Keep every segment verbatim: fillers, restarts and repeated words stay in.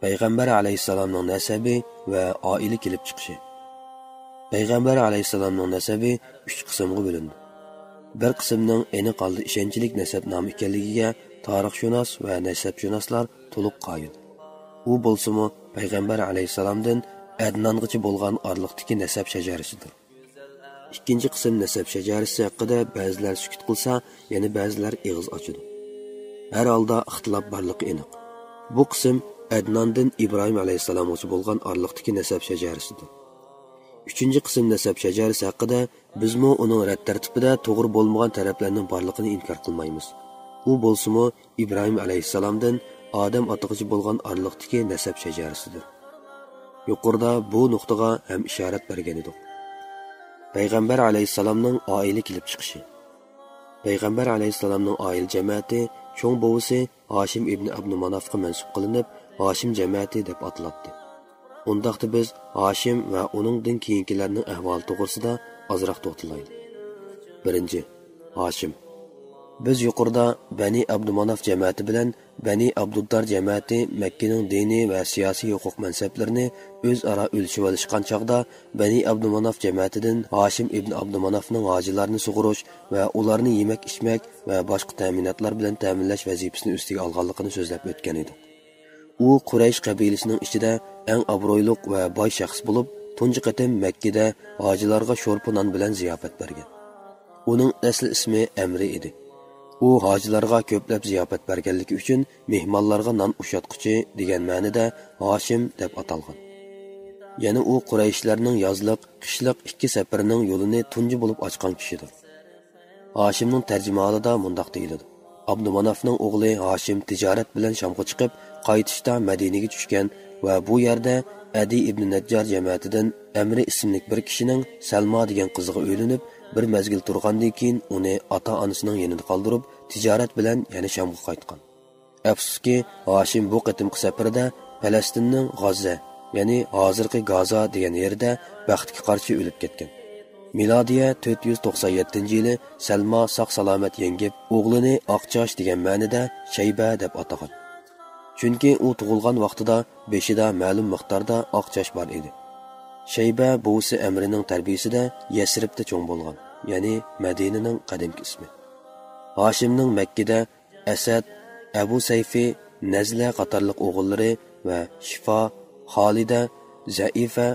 پەيغەمبەر ئەلەيھىسسالامنىڭ نەسەبى ۋە ئائىلە كېلىپ چىقىشى. پەيغەمبەر ئەلەيھىسسالامنىڭ نەسەبى ئۈچ قىسىمغا بۆلۈنىدۇ. بىر قىسىمنىڭ ئېنىق ھالدا ئىشەنچلىك نەسەبنامە ئىكەنلىكىگە تارىخشۇناس ۋە نەسەبشۇناسلار تولۇق قايىل. ئۇ بولسىمۇ پەيغەمبەر ئەلەيھىسسالامدىن ئەدنانغىچە بولغان ئارىلىقتىكى نەسەب شەجەرىسىدۇر. ئىككىنچى قىسىم نەسەب شەجەرىسى ھەققىدە بەزىلەر سۈكۈت قىلسا، يەنە بەزىلەر ئېغىز ئاچىدۇ. ھەر ھالدا ئىختىلاپ بارلىقى ئېنىق. بۇ قىسىم ئەدناندىن ئىبراھىم ئەلەيھىسسالامغىچە بولغان ئارىلىقتىكى نەسەب شەجەرىسىدۇر. ئۈچىنچى قىسىم نەسەب شەجەرىسى ھەققىدە بىزمۇ ئۇنىڭ رەت تەرتىپىدە توغرا بولمىغان تەرەپلەرنىڭ بارلىقىنى ئىنكار قىلمايمىز. ئۇ بولسىمۇ ئىبراھىم ئەلەيھىسسالامدىن ئادەم ئاتىغىچە بولغان ئارىلىقتىكى نەسەب شەجەرىسىدۇر. يۇقىرىدا بۇ نۇقتىغا ھەم ئىشارەت بەرگەن ئىدۇق. پەيغەمبەر ئەلەيھىسسالامنىڭ ئائىلە كېلىپ چىقىشى. پەيغەمبەر ئەلەيھىسسالامنىڭ ئائىلە جەمەتى چوڭ بوۋىسى ھاشىم ئىبنى ئابدۇمانافقا مەنسۇپ قىلىنىپ، ھاشىم جەمەتى دەپ ئاتىلاتتى. ئۇنداقتا بىز ھاشىم ۋە ئۇنىڭدىن كېيىنكىلەرنىڭ ئەھۋالى توغرىسىدا ئازراق توختىلايلى. بىرىنچى، ھاشىم. بىز يۇقىرىدا بەنى ئابدۇماناف جەمەتى بىلەن بەنى ئابدۇددار جەمەتى مەككىنىڭ دىنىي ۋە سىياسىي ھوقۇق مەنسەپلىرىنى ئۆزئارا ئۆلچىۋېلىشقان چاغدا، بەنى ئابدۇماناف جەمەتىدىن ھاشىم ئىبن ئابدۇمانافنىڭ ھاجىلارنى سۇغۇرۇش ۋە ئۇلارنى يېمەك-ئىچمەك ۋە باشقا تەمىناتلار بىلەن تەمىنلەش ۋەزىپىسىنى ئۈستىگە ئالغانلىقىنى سۆزلەپ ئۆتكەن ئىدۇق. ئۇ قۇرەيش قەبىلىسىنىڭ ئىچىدە ئەڭ ئابرۇيلۇق ۋە باي شەخس بولۇپ، تۇنجى قېتىم مەككىدە ھاجىلارغا شورپا نان بىلەن زىياپەت بەرگەن. ئۇنىڭ ئەسلى ئىسمى ئەمرى ئىدى. ئۇ ھاجىلارغا كۆپلەپ زىياپەت بەرگەنلىكى ئۈچۈن مېھمانلارغا نان ئۇششاتقۇچى دېگەن مەنىدە ھاشىم دەپ ئاتالغان. يەنە ئۇ قۇرەيشلەرنىڭ يازلىق، قىشلىق ئىككى سەپىرىنىڭ يولىنى تۇنجى بولۇپ ئاچقان كىشىدۇر. ھاشىمنىڭ تەرجىمىھالىدا مۇنداق دېيىلىدۇ: ئابدۇمانافنىڭ ئوغلى ھاشىم تىجارەت بىلەن شامغا چىقىپ، قايتىشتا مەدىنىگە چۈشكەن ۋە بۇ يەردە ئەدى ئىبنى نەججار جەمەتىدىن ئەمرى ئىسىملىك بىر كىشىنىڭ سەلما دېگەن قىزىغا ئۆيلىنىپ، بىر مەزگىل تۇرغاندىن كېيىن ئۇنى ئاتا-ئانىسىنىڭ يېنىدا قالدۇرۇپ، تىجارەت بىلەن يەنە شامغا قايتقان. ئەپسۇسكى، ھاشىم بۇ قېتىمقى سەپىرىدە پەلەستىننىڭ غاززە، يەنى ھازىرقى گازا دېگەن يېرىدە بەختكە قارشى ئۆلۈپ كەتكەن. مىلادىيە تۆت يۈز توقسان يەتتىنچى يىلى سەلما ساق-سالامەت يەڭگىپ، ئوغلىنى ئاقچاچ دېگەن مەنىدە شەيبە دەپ ئاتىغان. چۈنكى ئۇ تۇغۇلغان ۋاقتىدا بېشىدا مەلۇم مىقداردا ئاق چاچ بار ئىدى. شەيبە بوۋىسى ئەمرىنىڭ تەربىيىسىدە يەسرىبتە چوڭ بولغان، يەنى مەدىنىنىڭ قەدىمكى ئىسمى. ھاشىمنىڭ مەككىدە ئەسەد، ئەبۇ سەيفى، نەزلە قاتارلىق ئوغۇللىرى ۋە شىفا، خالىدە، زەئىفە،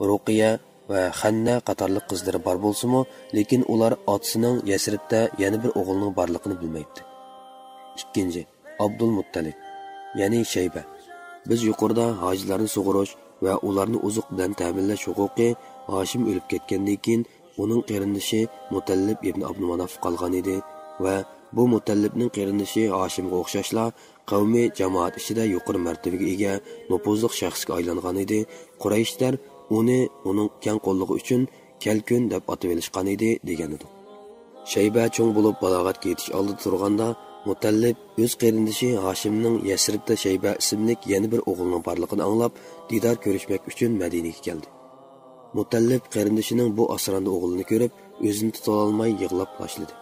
رۇقىيە ۋە خەننە قاتارلىق قىزلىرى بار بولسىمۇ، لېكىن ئۇلار ئاتىسىنىڭ يەسرىبتە يەنە بىر ئوغلىنىڭ بارلىقىنى بىلمەيتتى. ئىككىنچى، ئابدۇلمۇتتەلىپ، يەنى شەيبە. بىز يۇقىرىدا ھاجىلارنى سۇغۇرۇش ۋە ئۇلارنى ئوزۇق بىلەن تەمىنلەش ھوقۇقى ھاشىم ئۆلۈپ كەتكەندىن كېيىن ئۇنىڭ قېرىندىشى مۇتەللىپ ئىبن ئابدۇمانافقا قالغان ئىدى ۋە بۇ مۇتەللىپنىڭ قېرىندىشى ھاشىمغا ئوخشاشلا قەۋمى جامائەت ئىچىدە يۇقىرى مەرتىۋىگە ئىگە، نوپۇزلۇق شەخسكە ئايلانغان ئىدى. قۇرەيشلەر ئۇنى ئۇنىڭ كەڭ قوللۇقى ئۈچۈن كەلكۈن دەپ ئاتىۋېلىشقان ئىدى، دېگەنىدۇق. شەيبە چوڭ بولۇپ بالاغەتكە يېتىش ئالدىدا تۇرغاندا، مۇتەللىپ ئۆز قېرىندىشى ھاشىمنىڭ يەسرىبتە شەيبە ئىسىملىك يەنە بىر ئوغلىنىڭ بارلىقىنى ئاڭلاپ، دىدار كۆرۈشمەك ئۈچۈن مەدىنىگە كەلدى. مۇتەللىپ قېرىندىشىنىڭ بۇ ئاسراندا ئوغلىنى كۆرۈپ، ئۆزىنى تۇتالماي يىغلاپ باشلىدى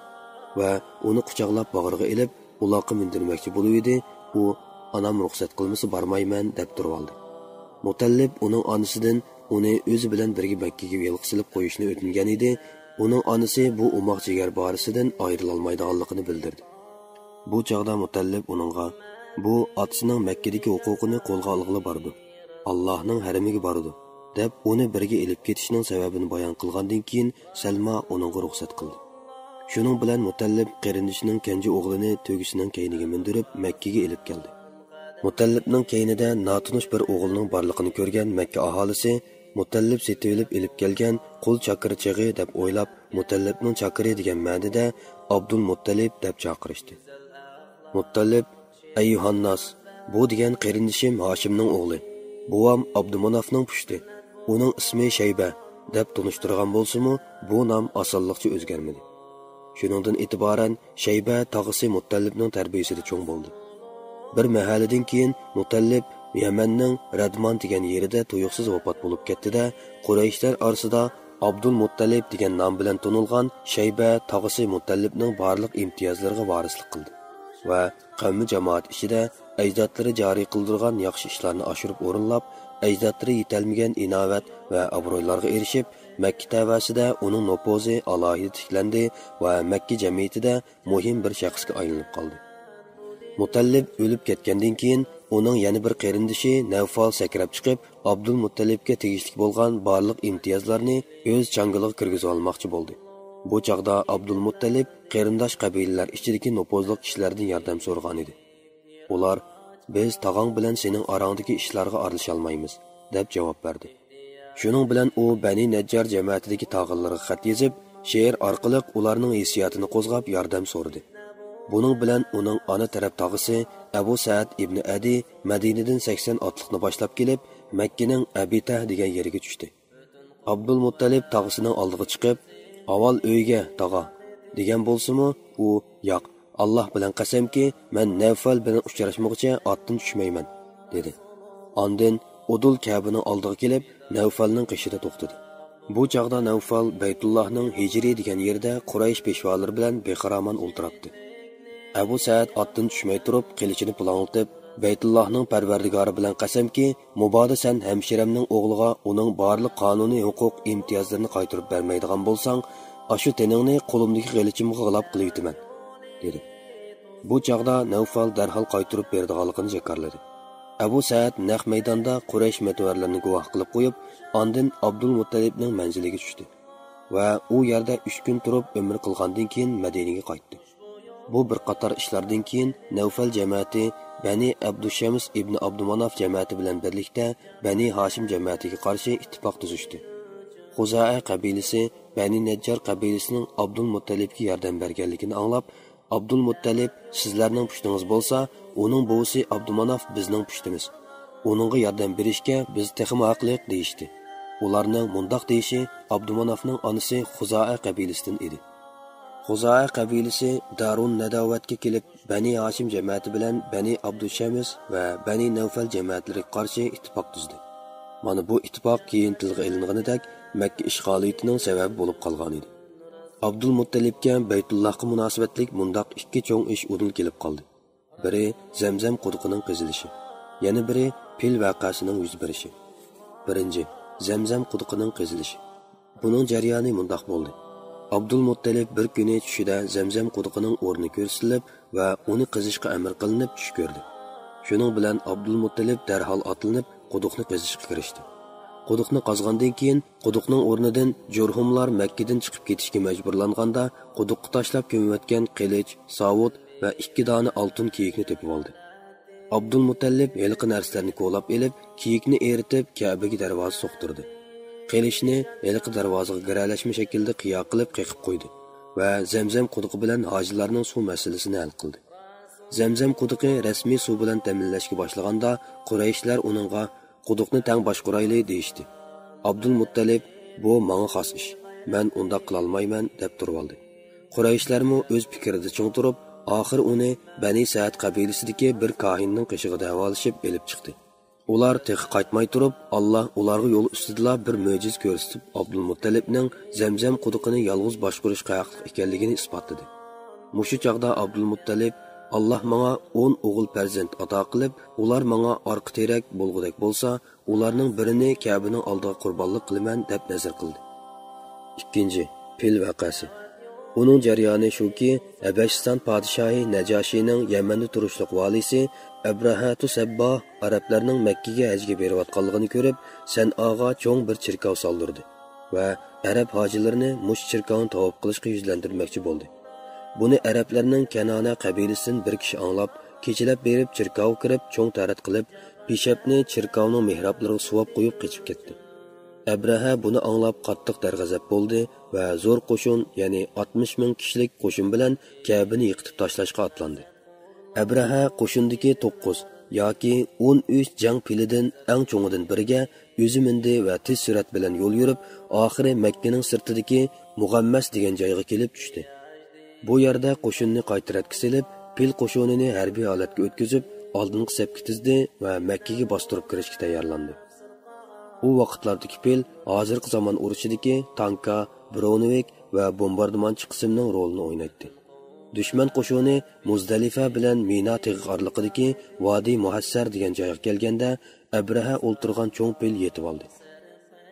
ۋە ئۇنى قۇچاقلاپ باغرىغا ئېلىپ، ئۇلاققا مىندۈرمەكچى بولۇۋىدى، ئۇ، «ئانام رۇخسەت قىلمىسا بارمايمەن» دەپ تۇرۇۋالدى. مۇتەللىپ ئۇنىڭ ئانىسىدىن ئۇنى ئۆزى بىلەن بىرگە مەككىگە يىلغا سېلىپ قويۇشنى ئۆتۈنگەن ئىدى. ئۇنىڭ ئانىسى بۇ ئوماق جىگەر بارىسىدىن ئايرىلالمايدىغانلىقىنى بىلدۈردى. بۇ چاغدا مۇتەللىپ ئۇنىڭغا، «بۇ ئاتىسىنىڭ مەككىدىكى ھوقۇقىنى قولغا ئالغىلى بارىدۇ، ئاللاھنىڭ ھەرىمىگە بارىدۇ» دەپ، ئۇنى بىرگە ئېلىپ كېتىشنىڭ سەۋەبىنى بايان قىلغاندىن كېيىن، سەلما ئۇنىڭغا رۇخسەت قىلدى. شۇنىڭ بىلەن مۇتەللىپ قېرىندىشىنىڭ كەنجى ئوغلىنى تۆگىسىنىڭ كەينىگە مىندۈرۈپ، مەككىگە ئېلىپ كەلدى. مۇتەللىپنىڭ كەينىدە ناتونۇش بىر ئوغۇلنىڭ بارلىقىنى كۆرگەن مەككە ئاھالىسى مۇتەللىپ سېتىۋېلىپ ئېلىپ كەلگەن قۇل چاكىرى چېغى دەپ ئويلاپ، مۇتەللىپنىڭ چاكىرى دېگەن مەنىدە ئابدۇلمۇتتەلىپ دەپ چاقىرىشتى. مۇتتەلىپ، «ئەييۇھەنناس، بۇ دېگەن قېرىندىشىم ھاشىمنىڭ ئوغلى، بوۋام ئابدۇمانافنىڭ پۇشتى، ئۇنىڭ ئىسمى شەيبە» دەپ تونۇشتۇرغان بولسىمۇ، بۇ نام ئاسانلىقچە ئۆزگەرمىدى. شۇنىڭدىن ئېتىبارەن شەيبە تاغىسى مۇتتەللىپنىڭ تەربىيىسىدە چوڭ بولدى. بىر مەھەللىدىن كېيىن مۇتەللىپ يەمەننىڭ رەدمان دېگەن يېرىدە تۇيۇقسىز ۋاپات بولۇپ كەتتى-دە، قۇرەيشلەر ئارىسىدا ئابدۇلمۇتتەلىپ دېگەن نام بىلەن تونۇلغان شەيبە تاغىسى مۇتەللىپنىڭ بارلىق ئىمتىيازلىرىغا ۋارىسلىق قىلدى ۋە قەۋمى جامائەت ئىچىدە ئەجدادلىرى جارى قىلدۇرغان ياخشى ئىشلارنى ئاشۇرۇپ ئورۇنلاپ، ئەجدادلىرى يېتەلمىگەن ئىناۋەت ۋە ئابرۇيلارغا ئېرىشىپ، مەككە تەۋەسىدە ئۇنىڭ نوپۇزى ئالاھىدە تىكلەندى ۋە مەككە جەمئىيىتىدە مۇھىم بىر شەخسكە ئايلىنىپ قالدى. مۇتەللىپ ئۆلۈپ كەتكەندىن كېيىن، ئۇنىڭ يەنە بىر قېرىندىشى نەۋفال سەكرەپ چىقىپ، ئابدۇلمۇتەللىپكە تېگىشلىك بولغان بارلىق ئىمتىيازلارنى ئۆز چاڭگىلىغا كىرگۈزۈۋالماقچى بولدى. بۇ چاغدا ئابدۇلمۇتەللىپ قېرىنداش قەبىلىلەر ئىچىدىكى نوپۇزلۇق كىشىلەردىن ياردەم سورىغانىدى. ئۇلار، «بىز تاغاڭ بىلەن سېنىڭ ئاراڭدىكى ئىشلارغا ئارىلىشالمايمىز» دەپ جاۋاب بەردى. شۇنىڭ بىلەن ئۇ بەنى نەججار جەمەتىدىكى تاغىلىرىغا خەت يېزىپ، شېئىر ئارقىلىق ئۇلارنىڭ ھېسسىياتىنى قوزغاپ ياردەم سورىدى. بۇنىڭ بىلەن ئۇنىڭ ئانا تەرەپ تاغىسى ئەبۇ سەئەد ئىبنى ئەدى مەدىنىدىن سەكسەن ئاتلىقنى باشلاپ كېلىپ، مەككىنىڭ ئەبىتەھ دېگەن يېرىگە چۈشتى. ئابدۇلمۇتتەلىپ تاغىسىنىڭ ئالدىغا چىقىپ، «ئاۋۋال ئۆيگە، تاغا» دېگەن بولسىمۇ، ئۇ، «ياق، ئاللاھ بىلەن قەسەمكى، مەن نەۋفەل بىلەن ئۇچراشمىغۇچە ئاتتىن چۈشمەيمەن» دېدى. ئاندىن ئۇدۇل كەبىنىڭ ئالدىغا كېلىپ، نەۋفەلنىڭ قېشىدا توختىدى. بۇ چاغدا نەۋفەل بەيتۇللاھنىڭ ھىجرىي دېگەن يېرىدە قۇرەيش پېشۋالىرى بىلەن بىخىرامان ئولتۇراتتى. ئەبۇ سەئەد ئاتتىن چۈشمەي تۇرۇپ، قىلىچىنى پۇلاڭلىتىپ، «بەيتۇللاھنىڭ پەرۋەردىگارى بىلەن قەسەمكى، مۇبادا سەن ھەمشىرەمنىڭ ئوغلىغا ئۇنىڭ بارلىق قانۇنىي ھوقۇق ئىمتىيازلىرىنى قايتۇرۇپ بەرمەيدىغان بولساڭ، ئاشۇ تېنىڭنى قولۇمدىكى قىلىچىمغا غىلاپ قىلىۋېتىمەن» دېدى. بۇ چاغدا نەۋفال دەرھال قايتۇرۇپ بېرىدىغانلىقىنى جاكارلىدى. ئەبۇ سەئەد نەق مەيداندا قۇرەيش مۆتىۋەرلىرىنى گۇۋاھ قىلىپ قويۇپ، ئاندىن ئابدۇلمۇتتەلىپنىڭ مەنزىلىگە چۈشتى ۋە ئۇ يەردە ئۈچ كۈن تۇرۇپ ئۆمرە قىلغاندىن كېيىن مەدىنىگە قايتتى. بۇ بىر قاتار ئىشلاردىن كېيىن نەۋفەل جەمەتى بەنى ئابدۇشەمس ئىبنى ئابدۇماناف جەمەتى بىلەن بىرلىكتە بەنى ھاشىم جەمەتىگە قارشى ئىتتىپاق تۈزۈشتى. خۇزائە قەبىلىسى بەنى نەججار قەبىلىسىنىڭ ئابدۇلمۇتتەلىپكە ياردەم بەرگەنلىكىنى ئاڭلاپ، ئابدۇلمۇتتەلىپ، «سىزلەرنىڭ پۇشتىڭىز بولسا، ئۇنىڭ بوۋىسى ئابدۇماناف بىزنىڭ پۇشتىمىز. ئۇنىڭغا ياردەم بېرىشكە بىز تېخىمۇ ھەقلىق» دېيىشتى. ئۇلارنىڭ مۇنداق دېيىشى ئابدۇمانافنىڭ ئانىسى خۇزائە قەبىلىسىدىن ئىدى. خۇزائە قەبىلىسى دارۇن نەداۋەتكە كېلىپ، بەنى ھاشىم جەمەتى بىلەن بەنى ئابدۇشەمس ۋە بەنى نەۋفەل جەمەتلىرىگە قارشى ئىتتىپاق تۈزدى. مانا بۇ ئىتتىپاق كېيىن تىلغا ئېلىنغىنىدەك مەككە ئىشغالىيىتىنىڭ سەۋەبى بولۇپ قالغانىدى. ئابدۇلمۇتتەلىپكە بەيتۇللاھقا مۇناسىۋەتلىك مۇنداق ئىككى چوڭ ئىش ئۇدۇل كېلىپ قالدى. بىرى زەمزەم قۇدۇقىنىڭ قېزىلىشى، يەنە بىرى پىل ۋەقەسىنىڭ يۈز بېرىشى. بىرىنچى، زەمزەم قۇدۇقىنىڭ قېزىلىشى. بۇنىڭ جەريانى مۇنداق بولدى. ئابدۇلمۇتتەلىپ بىر كۈنى چۈشىدە زەمزەم قۇدۇقىنىڭ ئورنى كۆرسىتىلىپ ۋە ئۇنى قېزىشقا ئەمر قىلىنىپ چۈش كۆردى. شۇنىڭ بىلەن ئابدۇلمۇتتەلىپ دەرھال ئاتلىنىپ قۇدۇقنى قېزىشقا كىرىشتى. قۇدۇقنى قازغاندىن كېيىن، قۇدۇقنىڭ ئورنىدىن جۇرھۇملار مەككىدىن چىقىپ كېتىشكە مەجبۇرلانغاندا، قۇدۇققا تاشلاپ كۆمۈۋەتكەن قىلىچ، ساۋۇت ۋە ئىككى دانە ئالتۇن كىيىكنى تېپىۋالدى. ئابدۇلمۇتەللىپ ھېلىقى نەرسىلەرنى كولاپ ئېلىپ، كىيىكنى ئېرىتىپ، كەبىگە دەرۋازا سوقتۇردى. قىلىچنى ھېلىقى دەرۋازىغا گىرەلەشمە شەكىلدە قىيا قىلىپ قېقىپ قويدى ۋە زەمزەم قۇدۇقى بىلەن ھاجىلارنىڭ سۇ مەسىلىسىنى ھەل قىلدى. زەمزەم قۇدۇقى رەسمىي سۇ بىلەن تەمىنلەشكە باشلىغاندا، قۇرەيشلەر ئۇنىڭغا «قۇدۇقنى تەڭ باشقۇرايلى» دېيىشتى. ئابدۇلمۇتتەلىپ، «بۇ ماڭا خاس ئىش، مەن ئۇنداق قىلالمايمەن» دەپ تۇرۇۋالدى. قۇرەيشلەرمۇ ئۆز پىكرىدە چىڭ تۇرۇپ، ئاخىر ئۇنى بەنى سەئەد قەبىلىسىدىكى بىر كاھىننىڭ قېشىغا دەۋالىشىپ ئېلىپ چىقتى. ئۇلار تېخى قايتماي تۇرۇپ، ئاللا ئۇلارغا يول ئۈستىدىلا بىر مۆجىزە كۆرسىتىپ، ئابدۇلمۇتتەلىپنىڭ زەمزەم قۇدۇقىنى يالغۇز باشقۇرۇشقا ھەقلىق ئىكەنلىكىنى ئىسپاتلىدى. مۇشۇ چاغدا ئابدۇلمۇتتەلىپ، «ئاللا ماڭا ئون ئوغۇل پەرزەنت ئاتا قىلىپ، ئۇلار ماڭا ئارقا تىرەك بولغۇدەك بولسا، ئۇلارنىڭ بىرىنى كەبىنىڭ ئالدىغا قۇربانلىق قىلىمەن» دەپ نەزەر قىلدى. ئىككىنچى، پىل ۋەقەسى. ئۇنىڭ جەريانى شۇكى، ھەبەشىستان پادىشاھى نەجاشىنىڭ يەمەندە تۇرۇشلۇق ۋالىسى ئەبرەھەتۇ سەبباھ ئەرەبلەرنىڭ مەككىگە ھەجگە بېرىۋاتقانلىقىنى كۆرۈپ، سەنئاغا چوڭ بىر چېركاۋ سالدۇردى ۋە ئەرەب ھاجىلىرىنى مۇشۇ چېركاۋنى تاۋاپ قىلىشقا يۈزلەندۈرمەكچى بولدى. بۇنى ئەرەبلەرنىڭ كەنانە قەبىلىسىدىن بىر كىشى ئاڭلاپ، كېچىلەپ بېرىپ چېركاۋغا كىرىپ، چوڭ تەرەت قىلىپ، پېشەپنى چېركاۋنىڭ مېھرابلىرىغا سۇۋاپ قويۇپ قېچىپ كەتتى. ئەبرەھە بۇنى ئاڭلاپ قاتتىق دەرغەزەپ بولدى ۋە زور قوشۇن، يەنى ئاتمىش مىڭ كىشىلىك قوشۇن بىلەن كەبىنى يىقىتىپ تاشلاشقا ئاتلاندى. ئەبرەھە قوشۇندىكى توققۇز ياكى ئون ئۈچ جەڭ پىلىدىن ئەڭ چوڭىدىن بىرىگە ئۆزى مىندى ۋە تېز سۈرئەت بىلەن يول يۈرۈپ، ئاخىرى مەككىنىڭ سىرتىدىكى مۇغەممەس دېگەن جايغا كېلىپ چۈشتى. بۇ يەردە قوشۇننى قايتا رەتكە سېلىپ، پىل قوشۇنىنى ھەربىي ھالەتكە ئۆتكۈزۈپ، ئالدىنقى سەپكە تىزدى ۋە مەككىگە باستۇرۇپ كىرىشكە تەييارلاندى. ئۇ ۋاقىتلاردىكى پىل ھازىرقى زامان ئۇرۇشىدىكى تانكا، برونېۋىك ۋە بومباردىمانچى قىسىمنىڭ رولىنى ئوينايتتى. دۈشمەن قوشۇنى مۇزدەلىفە بىلەن مىنا تېغى ئارىلىقىدىكى ۋادى مۇھەسسەر دېگەن جايغا كەلگەندە، ئەبرەھە ئولتۇرغان چوڭ پىل يېتىۋالدى.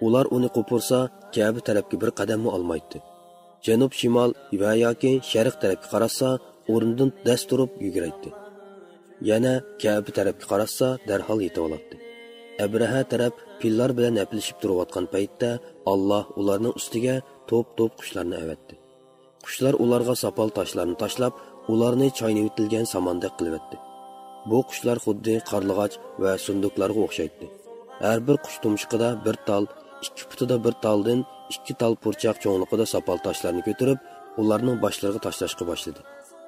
ئۇلار ئۇنى قوپۇرسا، كەبە تەرەپكە بىر قەدەممۇ ئالمايتتى. جەنۇب، شىمال ۋە ياكى شەرق تەرەپكە قاراتسا، ئورنىدىن دەس تۇرۇپ يۈگۈرەيتتى. يەنە كەبە تەرەپكە قاراتسا، دەرھال يېتىۋالاتتى. ئەبرەھە تەرەپ پىللار بىلەن ھەپىلىشىپ تۇرۇۋاتقان پەيتتە، ئاللا ئۇلارنىڭ ئۈستىگە توپ-توپ قۇشلارنى ئەۋەتتى. قۇشلار ئۇلارغا ساپال تاشلارنى تاشلاپ، ئۇلارنى چاينىۋېتىلگەن ساماندەك قىلىۋەتتى. بۇ قۇشلار خۇددى قارلىغاچ ۋە سۇندۇقلارغا ئوخشايتتى. ھەر بىر قۇش تۇمشۇقىدا بىر تال، ئىككى پۇتىدا بىر تالدىن ئىككى تال پۇرچاق چوڭلۇقىدا ساپال تاشلارنى كۆتۈرۈپ، ئۇلارنىڭ باشلىرىغا تاشلاشقا باشلىدى.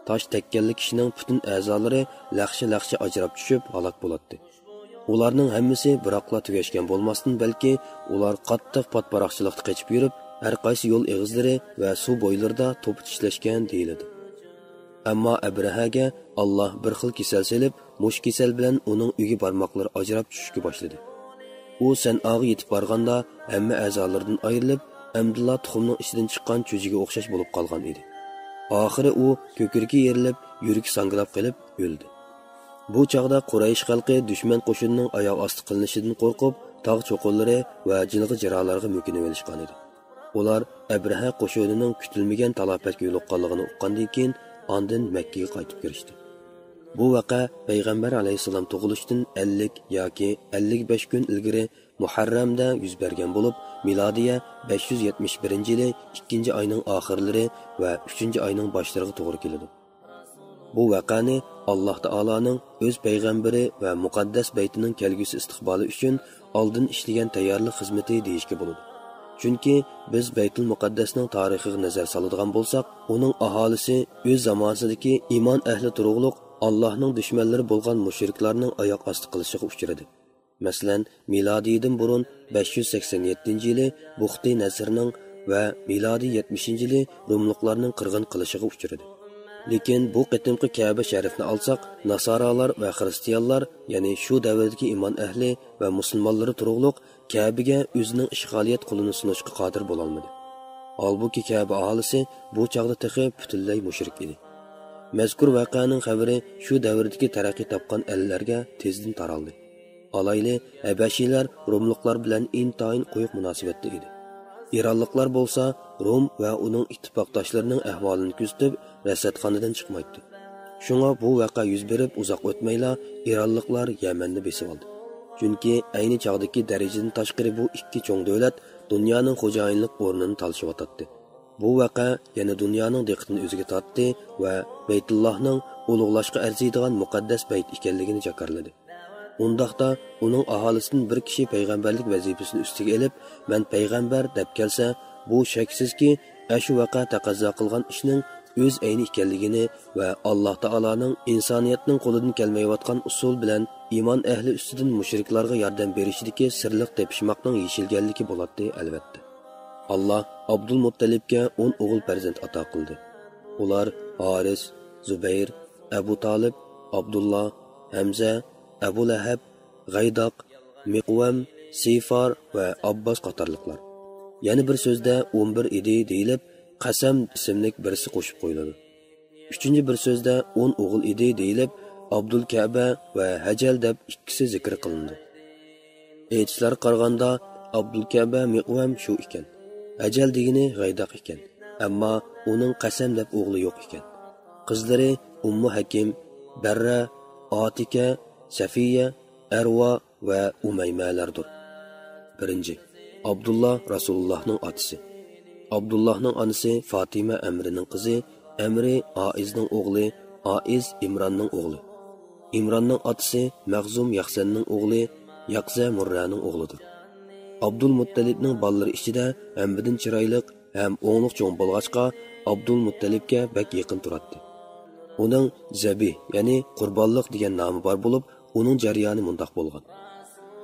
تاش تەگكەندە كىشىنىڭ پۈتۈن ئەزالىرى لەخشە-لەخشە ئاجراپ چۈشۈپ، ھالاك بولاتتى. ئۇلارنىڭ ھەممىسى بىراقلا تۈگەشكەن بولماستىن، بەلكى ئۇلار قاتتىق پاتپاراقچىلىقتا قېچىپ يۈرۈپ، ھەر قايسى يول ئېغىزلىرى ۋە سۇ بويلىرىدا توپا چىشلەشكەن دېيىلىدۇ. ئەمما ئەبرەھەگە ئاللا بىر خىل كېسەل سېلىپ، مۇشۇ كېسەل بىلەن ئۇنىڭ ئۈگە بارماقلىرى ئاجراپ چۈشۈشكە باشلىدى. ئۇ سەنئاغا يېتىپ بارغاندا، ھەممە ئەزالىرىدىن ئايرىلىپ، ئەمدىلا تۇخۇمنىڭ ئىچىدىن چىققان چۈجىگە ئوخشاش بولۇپ قالغان ئىدى. ئاخىرى ئۇ كۆكرىكى يېرىلىپ، يۈرىكى ساڭگىلاپ قېلىپ ئۆلدى. بۇ چاغدا قۇرەيش خەلقى دۈشمەن قوشۇنىنىڭ ئاياغ ئاستى قىلىنىشىدىن قورقۇپ، تاغ چوققىلىرى ۋە جىلغا-جىرالارغا مۆكۈنۈۋېلىشقانىدى. ئۇلار ئەبرەھە قوشۇنىنىڭ كۈتۈلمىگەن تالاپەتكە يولۇققانلىقىنى ئۇققاندىن كېيىن، ئاندىن مەككىگە قايتىپ كىرىشتى. بۇ ۋەقە پەيغەمبەر ئەلەيھىسسالام تۇغۇلۇشتىن ئەللىك ياكى ئەللىك بەش كۈن ئىلگىرى مۇھەررەمدە يۈز بەرگەن بولۇپ، مىلادىيە بەش يۈز يەتمىش بىرىنچى يىلى ئىككىنچى ئاينىڭ ئاخىرلىرى ۋە ئۈچىنچى ئاينىڭ باشلىرىغا توغرا كېلىدۇ. بۇ ۋەقەنى ئاللا تائالانىڭ ئۆز پەيغەمبىرى ۋە مۇقەددەس بەيتىنىڭ كەلگۈسى ئىستىقبالى ئۈچۈن ئالدىن ئىشلىگەن تەييارلىق خىزمىتى دېيىشكە بولىدۇ. چۈنكى بىز بەيتۇل مۇقەددەسنىڭ تارىخىغا نەزەر سالىدىغان بولساق، ئۇنىڭ ئاھالىسى ئۆز زامانىسىدىكى ئىمان ئەھلى تۇرۇقلۇق ئاللانىڭ دۈشمەنلىرى بولغان مۇشرىكلارنىڭ ئاياق ئاستى قىلىشىغا ئۇچرىدى. مەسىلەن، مىلادىيىدىن بۇرۇن بەش يۈز سەكسەن يەتتىنچى يىلى بۇختى نەسرنىڭ ۋە مىلادىي يەتمىشىنچى يىلى روملۇقلارنىڭ قىرغىن قىلىشىغا ئۇچرىدى. لېكىن بۇ قېتىمقى كەبە شەرىفنى ئالساق، ناسارالار ۋە خىرىستىيانلار، يەنى شۇ دەۋردىكى ئىمان ئەھلى ۋە مۇسۇلمانلىرى تۇرۇقلۇق كەبىگە ئۆزىنىڭ ئىشغالىيەت قولىنى سۇنۇشقا قادىر بولالمىدى. ھالبۇكى، كەبە ئاھالىسى بۇ چاغدا تېخى پۈتۈنلەي مۇشرىك ئىدى. مەزكۇر ۋەقەنىڭ خەۋىرى شۇ دەۋردىكى تەرەققىي تاپقان ئەللەرگە تېزدىن تارالدى. ئالايلى، ھەبەشىيلەر روملۇقلار بىلەن ئىنتايىن قويۇق مۇناسىۋەتتە ئىدى. ئىرانلىقلار بولسا روم ۋە ئۇنىڭ ئىتتىپاقداشلىرىنىڭ ئەھۋالىنى كۆزىتىپ، رەسەتخانىدىن چىقمايتتى. شۇڭا بۇ ۋەقە يۈز بېرىپ ئۇزاق ئۆتمەيلا، ئىرانلىقلار يەمەننى بېسىۋالدى. چۈنكى ئەينى چاغدىكى دەرىجىدىن تاشقىرى بۇ ئىككى چوڭ دۆلەت دۇنيانىڭ خوجايىنلىق ئورنىنى تالىشىۋاتاتتى. بۇ ۋەقە يەنە دۇنيانىڭ دىققىتىنى ئۆزىگە تارتتى ۋە بەيتۇللاھنىڭ ئۇلۇغلاشقا ئەرزىيدىغان مۇقەددەس بەيت ئىكەنلىكىنى جاكارلىدى. ئۇنداقتا ئۇنىڭ ئاھالىسىدىن بىر كىشى پەيغەمبەرلىك ۋەزىپىسىنى ئۈستىگە ئېلىپ، «مەن پەيغەمبەر» دەپ كەلسە، بۇ شەكسىزكى ئەشۇ ۋەقە تەقەززا قىلغان ئىشنىڭ ئۆز ئەينى ئىكەنلىكىنى ۋە ئاللا تائالانىڭ ئىنسانىيەتنىڭ قولىدىن كەلمەيۋاتقان ئۇسۇل بىلەن ئىمان ئەھلى ئۈستىدىن مۇشرىكلارغا ياردەم بېرىشىدىكى سىرلىق تېپىشماقنىڭ يېشىلگەنلىكى بولاتتى، ئەلۋەتتە. ئاللا ئابدۇلمۇتتەلىپكە ئون ئوغۇل پەرزەنت ئاتا قىلدى. ئۇلار ھارىس، زۇبەير، ئەبۇ تالىپ، ئابدۇللا، ھەمزە، ئەبۇ لەھەب، غەيداق، مىقۋەم، سىفار ۋە ئابباس قاتارلىقلار. يەنە بىر سۆزدە ئون بىر ئىدى دېيىلىپ، قەسەم ئىسىملىك بىرسى قوشۇپ قويۇلىدۇ. ئۈچىنچى بىر سۆزدە ئون ئوغۇل ئىدى دېيىلىپ، ئابدۇلكەبە ۋە ھەجەل دەپ ئىككىسى زىكىر قىلىنىدۇ. ئېيتىشلارغا قارىغاندا، ئابدۇلكەبە مىقۋەم شۇ ئىكەن. ھەجەل دېگىنى غەيداق ئىكەن. ئەمما ئۇنىڭ قەسەم دەپ ئوغلى يوق ئىكەن. قىزلىرى ئۇممۇ ھەكىم، بەررە، ئاتىكە، سەفىيە، ئەرۋا ۋە ئۇمەيمەلەردۇر. بىرىنچى، ئابدۇللا رەسۇلۇللاھنىڭ ئاتىسى. ئابدۇللاھنىڭ ئانىسى فاتىمە ئەمرىنىڭ قىزى، ئەمرى ئائىزنىڭ ئوغلى، ئائىز ئىمراننىڭ ئوغلى. ئىمراننىڭ ئاتىسى مەخزۇم يەخسەننىڭ ئوغلى، يەقزە مۇررەنىڭ ئوغلىدۇر. ئابدۇلمۇتتەلىپنىڭ بالىلىرى ئىچىدە ھەممىدىن چىرايلىق ھەم ئوڭلۇق چوڭ بولغاچقا، ئابدۇلمۇتتەلىپكە بەك يېقىن تۇراتتى. ئۇنىڭ زەبىھ، يەنى قۇربانلىق دېگەن نامى بار بولۇپ، ئۇنىڭ جەريانى مۇنداق بولغان.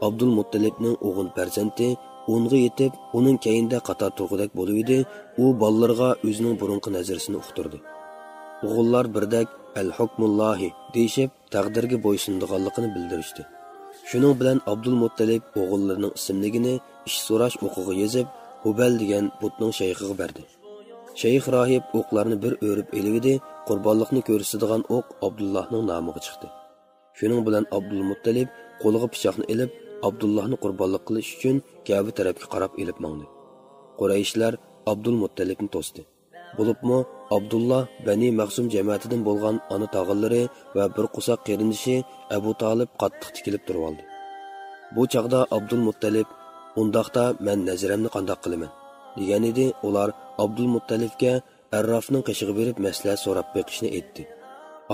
ئابدۇلمۇتتەلىپنىڭ ئوغۇل پەرزەنتى ئونغا يېتىپ، ئۇنىڭ كەينىدە قاتار تۇرغۇدەك بولۇۋىدى، ئۇ بالىلىرىغا ئۆزىنىڭ بۇرۇنقى نەزىرىسىنى ئۇقتۇردى. ئوغۇللار بىردەك «ئەل ھۇكمۇللاھى» دېيىشىپ، تەقدىرگە بويسۇنىدىغانلىقىنى بىلدۈرۈشتى. شۇنىڭ بىلەن ئابدۇلمۇتتەلىپ ئوغۇللىرىنىڭ ئىسىملىكىنى ئىش سوراش ئوقىغا يېزىپ، ھۇبەل دېگەن بۇتنىڭ شەيخىغا بەردى. شەيخ راھىب ئوقلارنى بىر ئۆرۈپ ئېلىۋىدى، قۇربانلىقنى كۆرسىتىدىغان ئوق ئابدۇللاھنىڭ نامىغا چىقتى. شۇنىڭ بىلەن ئابدۇلمۇتتەلىپ قولىغا پىچاقنى ئېلىپ، ئابدۇللاھنى قۇربانلىق قىلىش ئۈچۈن كەبە تەرەپكە قاراپ ئېلىپ ماڭدى. قۇرەيشلەر ئابدۇلمۇتتەلىپنى توستى. بولۇپمۇ ئابدۇللا بەنى مەخزۇم جەمەتىدىن بولغان ئانا تاغىلىرى ۋە بىر قورساق قېرىندىشى ئەبۇ تالىپ قاتتىق تىكىلىپ تۇرۇۋالدى. بۇ چاغدا ئابدۇلمۇتتەلىپ، «ئۇنداقتا مەن نەزىرەمنى قانداق قىلىمەن؟» دېگەنىدى. ئۇلار ئابدۇلمۇتتەلىپكە ئەررافنىڭ قېشىغا بېرىپ مەسلىھەت سوراپ بېقىشنى ئېيتتى.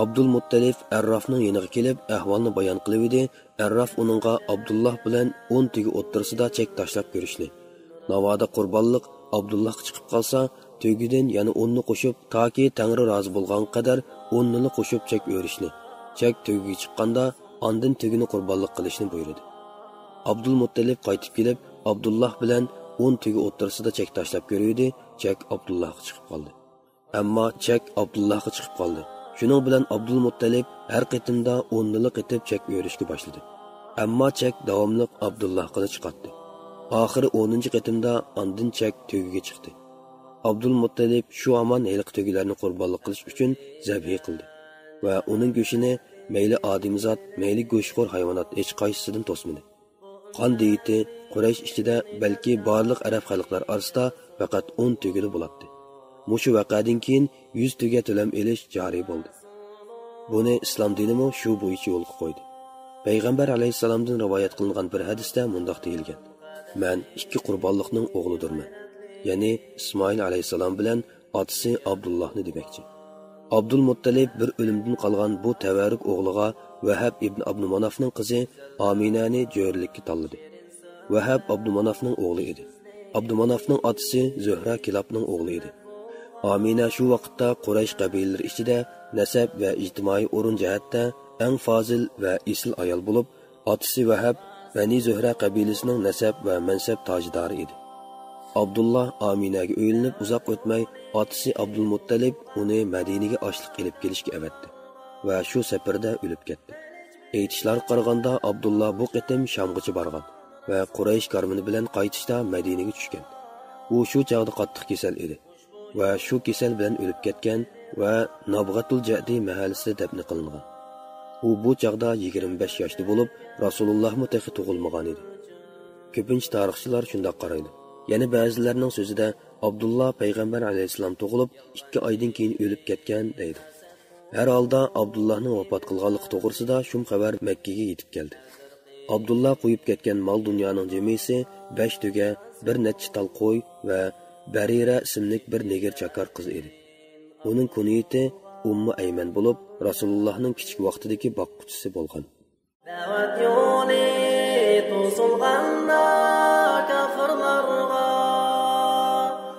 ئابدۇلمۇتتەلىپ ئەررافنىڭ يېنىغا كېلىپ ئەھۋالنى بايان قىلىۋىدى. ئەرراف ئۇنىڭغا ئابدۇللا بىلەن ئون تۆگە ئوتتۇرىسىدا چەك تاشلاپ كۆرۈشنى، ناۋادا قۇربانلىق ئابدۇللاغا چىقىپ قالسا، تۆگىدىن يەنە ئوننى قوشۇپ، تاكى تەڭرى رازى بولغانغا قەدەر ئوننىلا قوشۇپ چەك ئۆرۈشنى، چەك تۆگىگە چىققاندا ئاندىن تۆگىنى قۇربانلىق قىلىشنى بۇيرۇدى. ئابدۇلمۇتتەلىپ قايتىپ كېلىپ، ئابدۇللا بىلەن ئون تۆگە ئوتتۇرىسىدا چەك تاشلاپ كۆرۈۋىدى، چەك ئابدۇللاغا چىقىپ قالدى. ئەمما چەك ئابدۇللاغا چىقىپ قالدى. شۇنىڭ بىلەن ئابدۇلمۇتتەلىپ ھەر قېتىمدا ئوننىلا قېتىپ چەك ئۆرۈشكە باشلىدى. ئەمما چەك داۋاملىق ئابدۇللاغىلا چىقاتتى. ئاخىرى ئونىنچى قېتىمدا ئاندىن چەك تۆگىگە چىقتى. ئابدۇلمۇتتەلىپ شۇ ھامان ھېلىقى تۆگىلەرنى قۇربانلىق قىلىش ئۈچۈن زەبھى قىلدى ۋە ئۇنىڭ گۆشىنى مەيلى ئادىمىزات، مەيلى گۆشخور ھايۋانات ھېچقايسىسىدىن توسمىدى. قان دېيىتى قۇرەيش ئىچىدە، بەلكى بارلىق ئەرەب خەلقلەر ئارىسىدا پەقەت ئون تۆگىدە بولاتتى. مۇشۇ ۋەقەدىن كېيىن يۈز تۆگە تۆلەم ئېلىش جارى بولدى. بۇنى ئىسلام دىنىمۇ شۇ بويىچە يولغا قويدى. پەيغەمبەر ئەلەيھىسسالامدىن رىۋايەت قىلىنغان بىر ھەدىستە مۇنداق دېيىلگەن: «مەن ئىككى قۇربانلىقنىڭ ئوغلىدۇرمەن.» يەنى ئىسمائىل ئەلەيھىسسالام بىلەن ئاتىسى ئابدۇللاھنى دېمەكچى. ئابدۇلمۇتتەلىپ بىر ئۆلۈمدىن قالغان بۇ تەۋەررۈك ئوغلىغا ۋەھەب ئىبن ئابدۇمانافنىڭ قىزى ئامىنەنى جۆرىلىككە تاللىدى. ۋەھەب ئابدۇمانافنىڭ ئوغلى ئىدى. ئابدۇمانافنىڭ ئاتىسى زۆھرە كىلابنىڭ ئوغلى ئىدى. ئامىنە شۇ ۋاقىتتا قۇرەيش قەبىلىلىرى ئىچىدە نەسەب ۋە ئىجتىمائىي ئورۇن جەھەتتە ئەڭ پازىل ۋە ئېسىل ئايال بولۇپ، ئاتىسى ۋەھەب بەنى زۆھرە قەبىلىسىنىڭ نەسەب ۋە مەنسەپ تاجىدارى ئىدى. ئابدۇللا ئامىنەگە ئۆيلىنىپ ئۇزاق ئۆتمەي، ئاتىسى ئابدۇلمۇتتەلىپ ئۇنى مەدىنىگە ئاشلىق ئېلىپ كېلىشكە ئەۋەتتى ۋە شۇ سەپىرىدە ئۆلۈپ كەتتى. ئېيتىشلارغا قارىغاندا، ئابدۇللا بۇ قېتىم شامغىچە بارغان ۋە قۇرەيش كارۋىنى بىلەن قايتىشتا مەدىنىگە چۈشكەن. ئۇ شۇ چاغدا قاتتىق كېسەل ئىدى ۋە شۇ كېسەل بىلەن ئۆلۈپ كەتكەن ۋە نابغەتۇل جەدى مەھەللىسىدە دەپنە قىلىنغان. ئۇ بۇ چاغدا يىگىرمە بەش ياشتا بولۇپ، رەسۇلۇللاھمۇ تېخى تۇغۇلمىغان ئىدى. كۆپىنچە تارىخچىلار شۇنداق قارايدۇ. يەنە بەزىلەرنىڭ سۆزىدە، ئابدۇللا پەيغەمبەر ئەلەيھىسسالام تۇغۇلۇپ ئىككى ئايدىن كېيىن ئۆلۈپ كەتكەن دەيدۇ. ھەر ھالدا ئابدۇللاھنىڭ ۋاپات قىلغانلىقى توغرىسىدا شۇم خەۋەر مەككىگە يېتىپ كەلدى. ئابدۇللا قويۇپ كەتكەن مال-دۇنيانىڭ جىمىسى بەش تۆگە، بىر نەچچە تال قوي ۋە بەرىرە ئىسىملىك بىر نېگىر چاكار قىز ئىدى. ئۇنىڭ كۇنيىتى ئۇممۇ ئەيمەن بولۇپ، رەسۇلۇللاھنىڭ كىچىك ۋاقتىدىكى باققۇچىسى بولغان. دەۋەت يولى توسۇلغاندا كاپىرلارغا،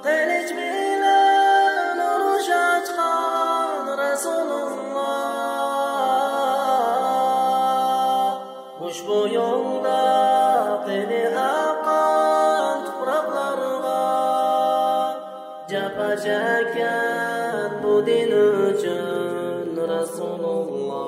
قىلىچ بىلەن ئۇرۇش ئاچقان رەسۇلۇللا. ئۇشبۇ يولدا قېنى ئاققان تۇپراقلارغا، جاپا چەككەن بۇ دىن ئۈچۈن رەسۇلۇللا.